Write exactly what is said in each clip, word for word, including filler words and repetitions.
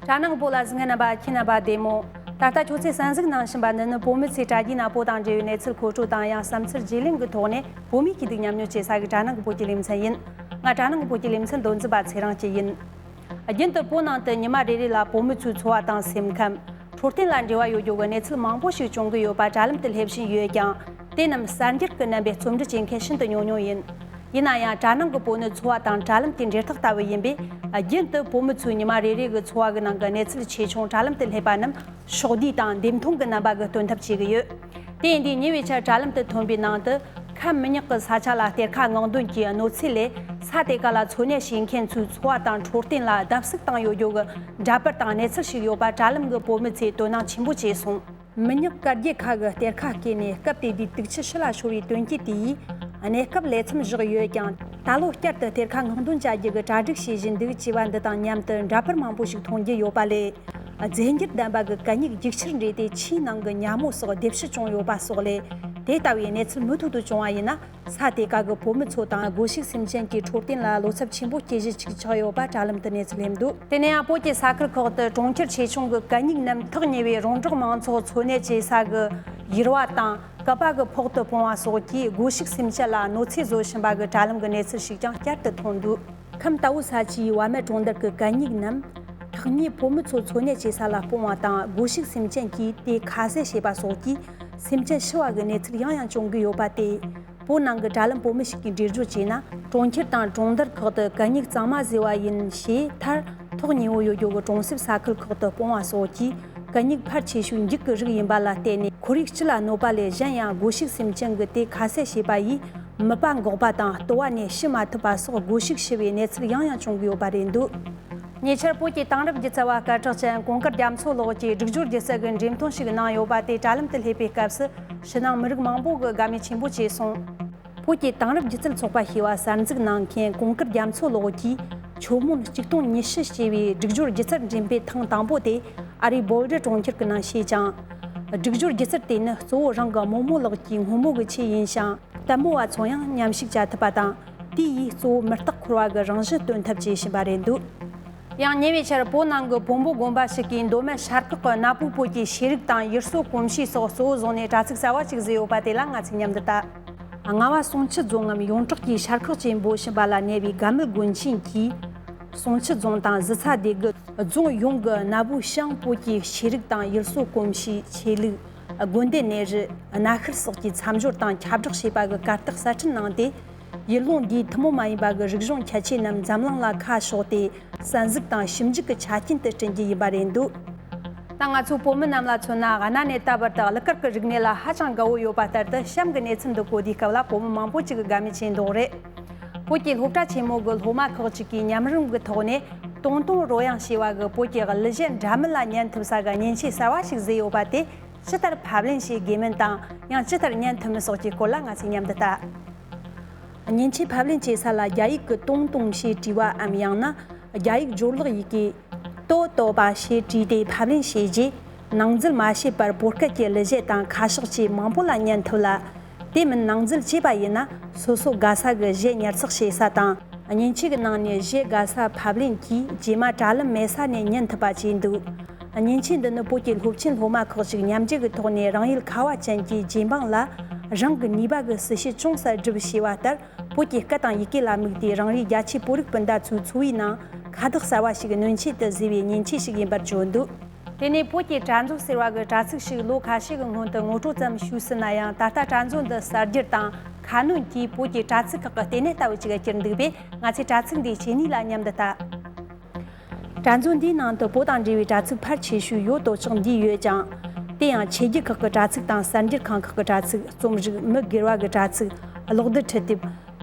དྲ་ནང་གི་བོད་ལ་གཟིགས་མཁན་རྣམ་པ་ཁྱེད་རྣམ་པ་བདེ་མོ། ད་ལྟ་ཁྱོད་ཚོས་གསན་གཟིགས་གནང་བཞིན་པ་འདི་ནི་བོད་མི་ཚོས་དྲ་རྒྱའི་ནང་བོད་དང་འབྲེལ་བའི་གནས་ཚུལ་མཁོ་སྤྲོད་དང་། ཡང་བསམ་ཚུལ་བརྗེ་ལེན་གྱི་ཐོག་ནས་བོད་མིའི་སྐྱིད་སྡུག་མཉམ་མྱོང་བྱེད་ས་གི་དྲ་ནང་གི་བོད་ཀྱི་ལེ་ཚན་ཡིན། ང་དྲ་ནང་གི་བོད་ཀྱི་ལེ་ཚན་མདོ་འཛིན་པ་ཚེ་རིང་སྐྱིད་ཡིན། རྒྱུན་དུ་བོད་ནང་དུ་ཉི་མ་རེ་རེ་ལ་བོད་མི་ཚོའི་འཚོ་བ་དང་སེམས་ཁམས། འཕྲོད་བསྟེན་ལ་འབྲེལ་བ་ཡོད་རྒྱུ་གི་གནས་ཚུལ་མང་པོ་ཞིག་བྱུང་གི་ཡོད་པ་དྲ་ལམ་དུ་སླེབས་བཞིན་ཡོད་ཀྱང་། དེ་རྣམས་གསར་འགྱུར་གྱི་རྣམ་པའི་རྩོམ་འབྲི་བྱེད་མཁན་ཤིན་ཏུ་ཉུང་ཉུང་ཡིན། ཡིན་ན་ཡང་དྲ་ནང་གི་བོད་ནི་འཚོ་བ་དང་དྲ་ལམ་གྱི་འབྲེལ་ཐག་ལྟ་བུ་ཡིན་པས། རྒྱུན་དུ་བོད་མི་ཚོའི་ཉི་མ་རེ་རེ་གི་འཚོ་བ་གི་ནང་གི་གནས་ཚུལ་ཆེ་ཆུང་དྲ་ལམ་དུ་སླེབས་པ་རྣམས་ཕྱོགས་བསྡུས་དང་འདེམས་ཐོན་གྱི་རྣམ་པ་གི་སྟོན་ཐབས་བྱེད་ཀྱི་ཡོད། དེ་ཡིན་དུས་ཉེ་བའི་ཆར་དྲ་ལམ་དུ་ཐོན་པའི་ནང་དུ། ཁམས་མི་ཉག་གི་ས་ཆ་ལ་གཏེར་ཁ་སྔོག་འདོན་གྱི་གནོད་འཚེ་ལས། ས་དེ་ག་ལ་འཚོ་གནས་བྱེད་མཁན་ཚོའི་འཚོ་བ་དང་འཕྲོད་བསྟེན་ལ་བརྡབ་གསིག་བཏང་ཡོད་རྒྱུ་གི་འདྲ་པར་དང་གནས་ཚུལ་ཞིག་ཡོད་པ་དྲ་ལམ་གྱི་བོད་མི་ཚོས་དོ་སྣང་ཆེན་པོ་བྱས་སོང་། མི་ཉག་སྐར་རྒྱལ་ཁ་གི་གཏེར་ཁ་བརྐོས་ནས་སྐབས་དེ་དུས་དུག་ཆུ་ཕྱི་ལ་ཤོར་བའི་དོན་རྐྱེན་དེ་ཡིས་གནས་སྐབས་ལས་མཚམས་བཞག་ཡོད་ཀྱང་། ད་ལོ་བསྐྱར་དུ་གཏེར་ཁ་སྔོག་འདོན་བྱ་རྒྱུ་གི་གྲ་སྒྲིག་བྱེད་བཞིན་འདུག་ཅེས་པ་འདི་དང་མཉམ་དུ་འདྲ་པར་མང་པོ་ཞིག་ཐོན་གྱི་ཡོད་པ་ལས། རྫས་འགྱུར་ལྡན་པ་གི་གད་སྙིགས་རྒྱུག་ཆར་འདྲེས་ཏེ་ཆུའི་ནང་གི་ཉ་མོ་སོགས་ལྡེབས་བཤིག་བྱུང་ཡོད་པ་སོགས་ལས། དེ་ལྟ་བུའི་གནས་ཚུལ་མུ་མཐུད་དུ་བྱུང་བ་ཡིན་ན། ས་དེ་ག་གི་བོད་མི་ཚོ་དང་སྒོ་ཕྱུགས་སེམས་ཅན་གྱི་འཕྲོད་བསྟེན་ལ་བློ་འཚབ་ཆེན་པོ་སྐྱེ་གཞི་ཅིག་ཆགས་ཡོད་པ་དྲ་ལམ་དུ་གནས་ཚུལ་སླེབས་འདུག་དེ་ནས་ཡང་བོད་ཀྱི་ས་ཁུལ་ཁག་ཏུ་གྲོང་ཁྱེར་ཆེ་ཆུང་གི་གད་སྙིགས་རྣམས་ཐག་ཉེ་བའི་རོང་འབྲོག་མང་ཚོགས་འཚོ་གནས་བྱེད་ས་གི་ཡུར་བ་དང་ཀ་པ་གི་ཕོག་ཏུ་སྤུངས་པ་སོགས་ཀྱིས་སྒོ་ཕྱུགས་སེམས་ཅན་ལ་གནོད་འཚེ་བཟོ་བཞིན་པ་གི་དྲ་ལམ་གྱི་གནས་ཚུལ་ཞིག་ཀྱང་བསྐྱར་དུ་ཐོན་འདུག་ཁམས་རྟའུ་ས་ཆའི་བ་མེ་གྲོང་རྡལ་གྱི་གད་སྙིགས་རྣམས་ཐག་ཉེ་བོད་མི་ཚོ་འཚོ་གནས་བྱེད་ས་ལ་སྤུངས་པ་དང་། སྒོ་ཕྱུགས་སེམས་ཅན་གྱིས་དེ་ཁ་ཟས་བྱས་པ་སོགས་ཀྱིས་སེམས་ཅན་ཤི་བ་གི་གནས་ཚུལ་ཡང་ཡང་བྱུང་གི་ཡོད་པ་སྟེ། བོད་ནང་གི་དྲ་ལམ་བོད་མི་ཞིག་གིས་འགྲེལ་བརྗོད་བྱས་ན། གྲོང་ཁྱེར་དང་གྲོང་རྡལ་ཁག་ཏུ་གད་སྙིགས་གཙང་མ་བཟོས་པ་ཡིན་ཞེས་མཐར་ཐོག་ཉེ་བོ་ཡོད་རྒྱུ་གི་གྲོང་གསེབ་ས་ཁུལ་ཁག་ཏུ་སྤུངས་པ་སོགས་ཀྱིས། གད་སྙིགས་ཕལ་ཆེ་ཤོས་འགྱིག་གི་རིགས་ཡིན་པ་ལ་བརྟེན་ནས། ཁོར་ཡུག་སྤྱི་ལ་གནོད་པ་ལས་གཞན་ཡང་། སྒོ་ཕྱུགས་སེམས་ཅན་གྱི་དེ་ཁ་ཟས་བྱས་པ་ཡིས་མིད་པ་འགོག་པ་དང་། ལྟོ་བ་ནས་ཕྱི་མ་ཐུབ་པ་སོགས་སྒོ་ཕྱུགས་ཤི་བའི་གནས་ཚུལ་ཡང་ཡང་བྱུང་གི་ཡོད་པ་རེད་འདུག་ཉེ་ཆར་བོད་ཀྱི་དེང་རབས་སྒྱུ་རྩལ་བ་སྐད་གྲགས་ཅན་གོང་དཀར་རྒྱ་མཚོ་ལགས་ཀྱིས་སྒྲིག་སྦྱོར་སྒྱུ་རྩལ་གྱི་འགྲེམས་སྟོན་ཞིག་གནང་ཡོད་པ་དེ་དྲ་ལམ་དུ་སླེབས་པའི་སྐབས་སུ། ཕྱི་ནང་མི་རིགས་མང་པོ་གི་དགའ་མོས་ཆེན་པོ་བྱས་སོང་། བོད་ཀྱི་དེང་རབས་སྒྱུ་རྩལ་ཚོགས་པ་ཞེས་པ་གསར་འཛུགས་གནང་མཁན་གོང་དཀར་རྒྱ་མཚོ་ལགས་ཀྱིས། ཆུ་མོན་གཅིག་སྟོང་ཉི་ཤུ་ཞེས་པའི་སྒྲིག་སྦྱོར་སྒྱུ་རྩལ་འགྲེམས་སྤེལ་ཐེངས་དང་པོ་དེ་ཨ་རིའི་བོལ་ཌི་གྲོང་ཁྱེར་གྱི་ནང་བྱས་ཀྱང་། སྒྲིག་སྦྱོར་སྒྱུ་རྩལ་དེ་ནི་གཙོ་བོ་རང་གི་རྨོ་མོ་ལགས་ཀྱི་སྔོན་མོ་གི་ཆས་ཡིན་ཞིང་། ལྟད་མོ་བ་ཚོ་ཡང་མཉམ་ཞུགས་བྱ་ཐུབ་པ་དང་། དེ་ཡིས་གཙོ་བོ་མི་རྟག་འཁོར་བ་གི་རང་བཞིན་སྟོན་ཐབས་བྱེད་བཞིན་པ་རེད་འདུག་ཡང་ཉེ་བའི་ཆར་བོད་ནང་གི་བོན་པོ་དགོན་པ་ཞིག་གིས་མདོ་སྨད་ཤར་ཁག་གི་གནའ་བོའི་བོད་ཀྱི་ཤེས་རིག་དང་ཡུལ་སྲོལ་གོམས་གཤིས་སོགས་གཙོ་བོ་བཟུང་ནས་དྲ་ཚིགས་གསར་བ་ཞིག་བཟོས་ཡོད་པ་དེ་ལ་ང་ཚོས་མཉམ་དུ་ལྟ། རྔ་བ་སུང་ཆུ་རྫོང་ངམ་ཡོངས་གྲགས་ཀྱི་ཤར་ཁག་ཅེས་འབོད་བཞིན་པ་ལ་གནས་པའི་དགའ་མེད་དགོན་ཆེན་གྱིས། སུང་ཆུ་རྫོང་དང་གཟི་ཚ་སྡེ་དགུ་རྫོང་ཡོངས་ཀྱི་གནའ་བོའི་ཞང་བོད་ཀྱི་ཤེས་རིག་དང་ཡུལ་སྲོལ་གོམས་གཤིས། ཆོས་ལུགས། དགོན་སྡེ་གནས་རི། གནའ་ཤུལ་སོགས་ཀྱི་མཚམས་སྦྱོར་དང་ཁྱབ་བསྒྲགས་བྱས་པ་གི་གར་སྟེགས་གསར་སྐྲུན་གནང་སྟེ། ཡུལ་ལུང་འདིའི་ཐུན་མོང་མ་ཡིན་པ་གི་རིག་གཞུང་ཁྱད་ཆོས་རྣམས་འཛམ་གླིང་ལ་ཁ་ཕྱོགས་ཏེ། གསར་འཛུགས་དང་ཞིབ་འཇུག་གི་ཆ་རྐྱེན་དུ་བསྐྲུན་རྒྱུ་ཡིན་པ་རེད་འདུག་ད་ང་ཚོ་བོད་མི་རྣམས་ལ་མཚོན་ན། གནའ་ནས་ད་བར་དུ་གླུ་གར་གྱི་རིག་གནས་ལ་ཧ་ཅང་དགའ་བོ་ཡོད་པ་ལྟར་དུ། གཤམ་གྱི་གནས་ཚུལ་འདི་གོ་དུས་སྐབས་ལ་བོད་མི་མང་པོ་ཅིག་གི་དགའ་མོས་ཆེ་མདོག་རེད། བོད་ཀྱི་སློབ་གྲྭ་ཆེན་མོ་གི་སློབ་མ་ཁག་ཅིག་གིས་མཉམ་རུབ་ཀྱི་ཐོག་ནས། ཏུང་ཏུང་རོལ་དབྱངས་ཞེས་པ་གི་བོད་ཀྱི་གླུ་གཞས་འདྲ་མིན་ལ་ཉན་ཐུབ་ས་གི་མཉེན་ཆས་གསར་བ་ཞིག་བཟོས་ཡོད་པ་དེ། ཇི་ལྟར་ཕབ་ལེན་བྱེད་དགོས་མིན་དང་། ཡང་ཇི་ལྟར་ཉན་ཐུབ་མིན་སོགས་ཀྱི་སྐོར་ལ་ང་ཚོས་མཉམ་དུ་ལྟ། མཉེན་ཆས་ཕབ་ལེན་བྱེད་ས་ལ་རྒྱ་ཡིག་གི་ཏུང་ཏུང་ཞེས་བྲིས་པའམ། ཡང་ན་རྒྱ་ཡིག་སྦྱོར་ཀློག་ཡི་གེ་ཏོ་ཏོ་པ་ཞེས་བྲིས་ཏེ་ཕབ་ལེན་བྱས་རྗེས། ནང་འཛུལ་མ་བྱས་པར་བོད་སྐད་ཀྱི་གླུ་གཞས་དང་ཁ་ཤགས་བཅས་མང་པོ་ལ་ཉན་ཐུབ་ལ། དེ་མིན་ནང་འཛུལ་བྱས་པ་ཡིན་ན། སོ་སོ་དགའ་ས་གི་གཞས་ཉར་ཚགས་བྱེད་ས་དང་། མཉེན་ཆས་ཀྱི་ནང་ནས་གཞས་དགའ་ས་ཕབ་ལེན་གྱིས་རྗེས་མ་དྲ་ལམ་མེད་ས་ནས་ཉན་ཐུབ་པ་བྱས་འདུག་མཉེན་ཆས་འདི་ནི་བོད་ཀྱི་སློབ་ཆེན་སློབ་མ་ཁག་ཅིག་མཉམ་འབྲེལ་གྱི་ཐོག་ནས་རང་ཡུལ་ཁ་བ་ཅན་གྱི་རྗེ་འབངས་ལ་རང་གི་ནུས་པ་གི་སྲི་ཞུ་ཅུང་ཟད་སྒྲུབ་ཞེས་པ་ལྟར། བོད་ཀྱི་སྐད་དང་ཡི་གེ་ལ་དམིགས་ཏེ། རང་རེའི་རྒྱ་ཆེའི་བོད་རིགས་སྤུན་ཟླ་ཚོའི་འཚོ་བའི་ནང་ཁ་བརྡ་གསར་བ་ཞིག་སྣོན་ཆེད་དུ་བཟོས་པའི་མཉེན་ཆས་ཤིག་ཡིན་པར་བརྗོད་འདུག་དེ་ནས་བོད་ཀྱི་དྲ་མཛོད་ཟེར་བ་གི་དྲ་ཚིགས་ཤིག་ལོ་ཁ་ཤས་ཀྱི་སྔོན་དུ་ངོ་སྤྲོད་ཙམ་ཞུས་ཟིན་ན་ཡང་། ད་ལྟ་དྲ་མཛོད་འདི་གསར་བསྒྱུར་དང་ཁ་སྣོན་གྱིས་བོད་ཀྱི་དྲ་ཚིགས་ཁག་གི་ལྟེ་གནས་ལྟ་བུ་ཅིག་གྱུར་འདུག་པས། ང་ཚོས་དྲ་ཚིགས་འདིའི་སྐྱེས་ནུས་ལ་མཉམ་དུ་ལྟ། དྲ་མཛོད་འདིའི་ནང་དུ་བོད་དང་འབྲེལ་བའི་དྲ་ཚིགས་ཕལ་ཆེ་ཤོས་ཡོད་དོ་ཅོག་འདུས་ཡོད་ཀྱང་། དེ་ཡང་ཆོས་བརྒྱུད་ཁག་གི་དྲ་ཚིགས་དང་གསར་འགྱུར་ཁང་ཁག་གི་དྲ་ཚིགས། རྩོམ་རིག་མི་སྒེར་བ་གི་དྲ་ཚིགས། གློག་རྡུལ་འཕྲུལ་དེབ།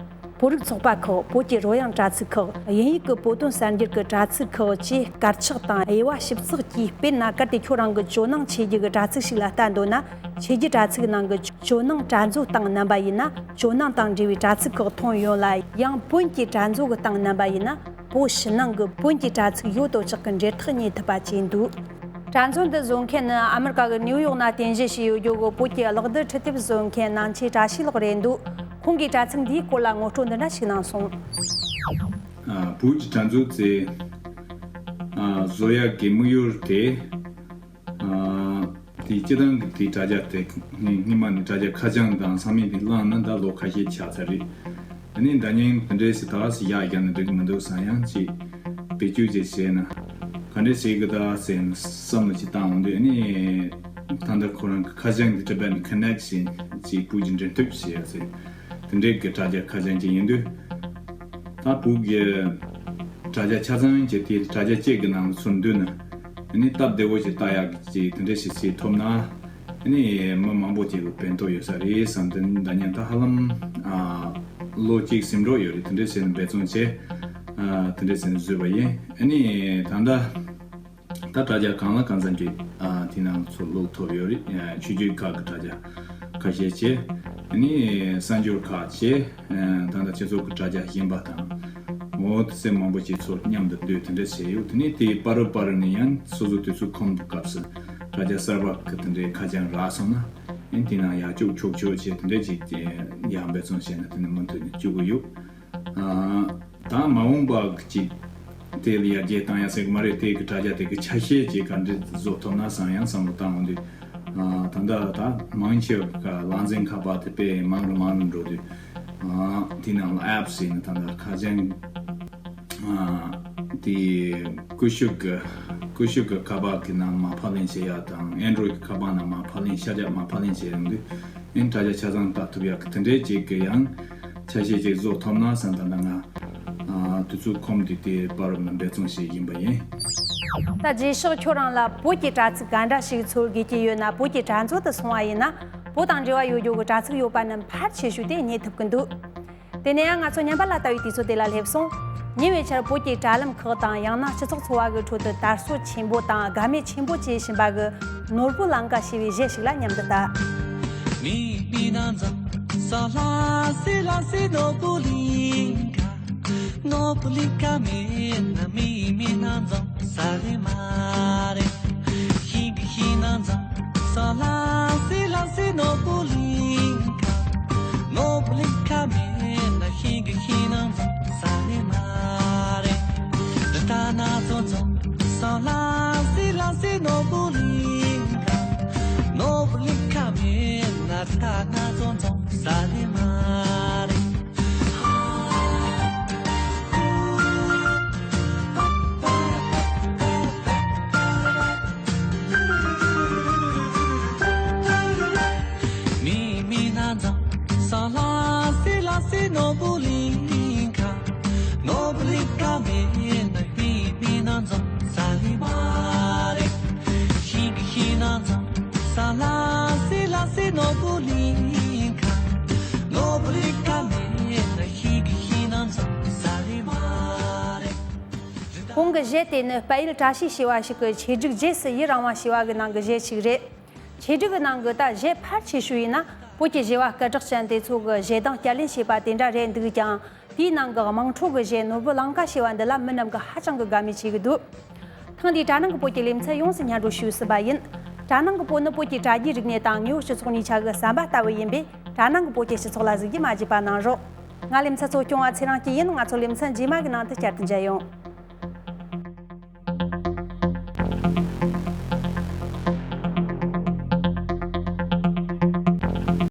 བོད་རིགས་ཚོགས་པ་ཁག་བོད་ཀྱི་རོལ་དབྱངས་དྲ་ཚིགས་ཁག་ཡིན་ཡིག་གི་བོད་དོན་གསར་འགྱུར་གྱི་དྲ་ཚིགས་ཁག་བཅས་དཀར་ཆག་དང་དབྱེ་བ་ཞིབ་ཚགས་ཀྱིས། དཔེར་ན་གལ་ཏེ་ཁྱོད་རང་གི་ཇོ་ནང་ཆོས་བརྒྱུད་ཀྱི་དྲ་ཚིགས་ཤིག་ལ་ལྟ་འདོད་ན། ཆོས་བརྒྱུད་དྲ་ཚིགས་ནང་གི་ཇོ་ནང་དྲ་མཛོད་དང་མནན་པ་ཡིན་ན། ཇོ་ནང་དང་འབྲེལ་བའི་དྲ་ཚིགས་ཁག་ཐོན་ཡོང་ལ། ཡང་བོན་གྱི་དྲ་མཛོད་ཀྱི་སྟེང་མནན་པ་ཡིན་ན། བོད་ཕྱི་ནང་གི་བོན་གྱི་དྲ་ཚིགས་ཡོད་དོ་ཅོག་གི་འབྲེལ་ཐག་རྙེད་ཐུབ་པ་བྱས་འདུག་དྲ་མཛོད་འདི་བཟོ་མཁན་ནི་ཨ་མེ་རི་ཀ་གི་ནིའུ་ཡོག་ན་རྟེན་གཞི་བྱས་ཡོད་རྒྱུ་གི་བོད་ཀྱི་གློག་རྡུལ་འཕྲུལ་དེབ་བཟོ་མཁན་ནང་ཆེན་བཀྲ་ཤིས་ལགས་རེད་འདུག་ཁོང་གིས་དྲ་ཚིགས་འདིའི་སྐོར་ལ་ངོ་སྤྲོད་འདི་འདྲ་ཞིག་གནང་སོང་། ཨ། བོད་ཀྱི་དྲ་མཛོད་ཟེར། ཨ་བཟོ་ཡག་གི་དམིགས་ཡུལ་དེ། ཨ་དེ་སྤྱི་བཏང་གི་དེ་དྲ་རྒྱ་དེ་སྔོན་མ་ནས་དྲ་རྒྱ་ཁ་བྱང་དང་ཚང་མས་དེ་བླངས་ན་ད་ལོ་ཁ་ཤས་ཆགས་ཚར་རེད། ཨ་ནི་ཟླ་ཉིན་དེ་འདྲས་སེ་ད་སེ་ཡག་ཡག་ན་འགྲིག་མི་འདུག་བསམ་ཡང་ཅིག་བེད་སྤྱོད་ཅིག་བྱས་ན་ག་འདྲས་བྱེད་གི་ད་ཟེར་ནས་བསམ་བློ་ཅིག་བཏང་འོང་དུས། ཨ་ནི་ད་ལྟ་ཁོ་རང་གི་ཁ་བྱང་གི་Tibetan Connect་ཟེར་ཅིག་བོད་ཀྱི་འབྲེལ་མཐུད་བྱེད་ཡ་ཟེར། དེ་འདྲའི་གི་དྲ་རྒྱ་ཁ་བྱང་ཅིག་ཡིན་དུས། ད་བོད་ཀྱི་དྲ་རྒྱ་ཆ་ཚང་གི་དེ་དྲ་རྒྱ་གཅིག་གི་ནང་ལ་ཚུར་འདུས་ན། ཨ་ནི་སྟབས་བདེ་བོ་ཞིག་ལྟ་ཡག་གི་ཅིག་དེ་འདྲ་ཞིག་བྱེད་ཐུབ་ན། ཨ་ནི་མི་མང་པོ་ཅིག་ལ་ཕན་ཐོགས་ཡོད་ས་རེད་བསམ་དེ་ནི་ད་ཉན་ད་ཧ་ལམ་ཨ་ལོ་གཅིག་ཟིན་འགྲོ་ཡོད་རེད། དེ་འདྲ་བྱས་ནས་འབད་བརྩོན་བྱས། ཨ་དེ་འདྲ་བྱས་ནས་བཟོས་པ་ཡིན། ཨ་ནི་ད་ལྟ། ད་དྲ་རྒྱ་གང་ལ་གང་འཚམ་གྱི་ཨ་དེ་ནང་ཚུར་ལོག་ཐུབ་ཡོད་རེད། ཨ་ཆོས་བརྒྱུད་ཁག་གི་དྲ་རྒྱ་ཁ་ཤས་བྱས། ཨ་ནི་གསར་འབྱོར་ཁག་བྱས། ཨ་ད་ལྟ་སྤྱི་ཚོགས་ཀྱི་དྲ་རྒྱ་གཞན་པ་དང་། འོ་དེ་ཚོ་མང་པོ་ཅིག་ཚུར་མཉམ་དུ་བསྡུས་དེ་འདྲ་བྱས་ཡོད། དེ་ནས་དེའི་བར་རུ་བར་རུ་ནས་ཡང་སོ་སོ་དུས་ཚོད་ཁོམ་དུས་སྐབས་སུ་དྲ་རྒྱ་གསར་པ་གི་དེ་འདྲའི་ཁ་བྱང་རག་སོང་ན། ཨ་ནི་དེ་ནང་ཡར་བཅུག་ཆོག་ཆོག་བྱས་དེ་འདྲ་ཅིག་ཡར་འབད་བརྩོན་བྱས་ན་དེ་ནི་མུ་མཐུད་ནས་བཅུག་གི་ཡོད། ཨ་ད་མ་འོངས་པ་གི་ཅིག་དེ་ལ་ཡར་རྒྱས་བཏང་ཡ་ཟེར་གི་མ་རེད། དེ་གི་དྲ་རྒྱ་དེ་གི་ཆ་ཤས་ཅིག་ག་འདྲ་བཟོ་ཐུབ་ན་བསམ་ཡང་བསམ་བློ་བཏང་འོང་དུས། ཨ་ད་ལྟ་ད་མང་ཆེ་བ་གི་ལག་འཛིན་ཁ་པར་དེ་དཔེ་མང་རུ་མང་རུ་འགྲོ་དུས། ཨ་དེ་ནང་ལ་ཨེབ་ཟེར་ནས་ད་ལྟ་ཁ་བྱང་ཨ་དེ་ཀུ་ཤུ་གི་ཀུ་ཤུ་གི་ཁ་པར་གི་ནང་མར་ཕབ་ལེན་བྱེད་ཡ་དང་ཨན་ཌོ་རོ་ཌི་གི་ཁ་པར་ནང་མར་ཕབ་ལེན་ཤར་རྒྱག་མར་ཕབ་ལེན་བྱེད་ཡོང་དུས། ཨིན་དྲ་རྒྱ་ཆ་ཚང་ལྟ་ཐུབ་ཡག་གི་དེ་འདྲའི་ཅིག་གི་ཡང་ཆ་ཤས་ཅིག་བཟོ་ཐུབ་ན་བསམ། ད་ལྟ་ང་ཨ་དུས་ཚོད་ཁོམ་དུས་དེ་བར་ལ་འབད་བརྩོན་བྱེད་ཀྱི་ཡིན་པ་ཡིན། ད་རྗེས་ཕྱོགས་ཁྱོད་རང་ལ་བོད་ཀྱི་དྲ་ཚིགས་ག་འདྲ་ཞིག་འཚོལ་དགོས་ཀྱི་ཡོད་ན། བོད་ཀྱི་དྲ་མཛོད་དུ་སོང་བ་ཡིན་ན། བོད་དང་འབྲེལ་བ་ཡོད་རྒྱུ་གི་དྲ་ཚིགས་ཡོད་པ་རྣམས་ཕལ་ཆེ་ཤོས་དེ་རྙེད་ཐུབ་ཀྱི་འདུག་དེ་ནས་ཡང་ང་ཚོ་ཉམས་པ་ལ་ལྟ་བའི་དུས་ཚོད་དེ་ལ་སླེབས་སོང་། ཉེ་བའི་ཆར་བོད་ཀྱི་དྲ་ལམ་ཁག་དང་ཡང་ན་སྤྱི་ཚོགས་ཚོགས་པ་གི་ཁྲོད་དུ་དར་སྲོལ་ཆེན་པོ་དང་དགའ་མོས་ཆེན་པོ་བྱེད་བཞིན་པ་གི་ནོར་བུ་ལང་ཀ་ཞེས་པའི་གཞས་ཤིག་ལ་མཉམ་དུ་ལྟ། མི་མི་ན་ཛོ་སོ་ལ་སི་ལ་སི་ནོར་བུ་ལིང་ཀ། ནོར་བུ་ལིང་ཀ་མེད་ན་མི་མི་ན་ཛོ་ས་ལེ་མ་རེད། ཤིང་གི་ཤིང་ན་ཛོ་སོ་ལ་སི་ལ་སི་ནོར་བུ་ལིང་ཀ། ནོར་བུ་ལིང་ཀ་མེད་ན་ཤིང་གི་ཤིང་ན་ཛོ་ས་ལེ་མ་རེད། རི་ད་ན་ཛོ་ཛོ་སོ་ལ་སི་ལ་སི་ནོར་བུ་ལིང་ཀ། ནོར་བུ་ལིང་ཀ་མེད་ན་རི་ད་ན་ཛོ་ཛོ་ས་ལེ་མ་རེད། མི་མི་ན་ཛོ་སོ་ལ་སི་ལ་སི་ནོར་བུ་ལིང་ཀ། ནོར་བུ་ལིང་ཀ་མེད་ན་མི་མི་ན་ཛོ་ས་ལེ་མ་རེད། ཤིང་གི་ཤིང་ན་ཛོ་སོ་ལ་སི་ལ་སི་ནོར་བུ་ལིང་ཀ། ནོར་བུ་ལིང་ཀ་མེད་ན་ཤིང་གི་ཤིང་ན་ཛོ་ས་ལེ་མ་རེད། གོང་གི་གཞས་དེ་ནི་དཔལ་ཡུལ་བཀྲ་ཤིས་ཞེས་པ་ཞིག་གི་ཆེད་སྒྲིག་རྗེས་སུ་ཡི་རང་བ་ཞེས་པ་གི་ནང་གི་གཞས་ཤིག་རེད། ཆེད་སྒྲིག་གི་ནང་གི་ད་གཞས་ཕལ་ཆེ་ཤོས་ཡིན་ན་བོད་ཀྱི་བྱེས་པ་སྐད་གྲགས་ཅན་དེ་ཚོ་གི་གཞས་གདངས་བསྐྱར་ལེན་བྱས་པ་དེ་འདྲ་རེད་འདུག་ཀྱང་། དེའི་ནང་གི་དམངས་ཁྲོད་ཀྱི་གཞས་ནོར་བུ་ལང་ཀ་ཞེས་པ་འདི་ལ་མི་རྣམས་ཀྱིས་ཧ་ཅང་གི་དགའ་མོས་བྱེད་ཀྱི་འདུག་ཐེངས་འདིའི་དྲ་ནང་གི་བོད་ཀྱི་ལེ་ཚན་ཡོངས་སུ་སྙན་སྒྲོན་ཞུས་ཟིན་པ་ཡིན། དྲ་ནང་གི་བོད་ནི་བོད་ཀྱི་དྲ་རྒྱའི་རིག་གནས་དང་དངོས་ཡོད་སྤྱི་ཚོགས་གཉིས་ཆ་གི་ཟམ་པ་ལྟ་བུ་ཡིན་པས། དྲ་ནང་གི་བོད་ཀྱི་སྤྱི་ཚོགས་ལ་གཟིགས་རྒྱུ་མ་བརྗེད་པ་གནང་རོགས། ང་ལེ་ཚན་གཙོ་སྐྱོང་བ་ཚེ་རིང་སྐྱིད་ཡིན། ང་ཚོ་ལེ་ཚན་རྗེས་མ་གི་ནང་དུ་བསྐྱར་དུ་མཇལ་ཡོང་།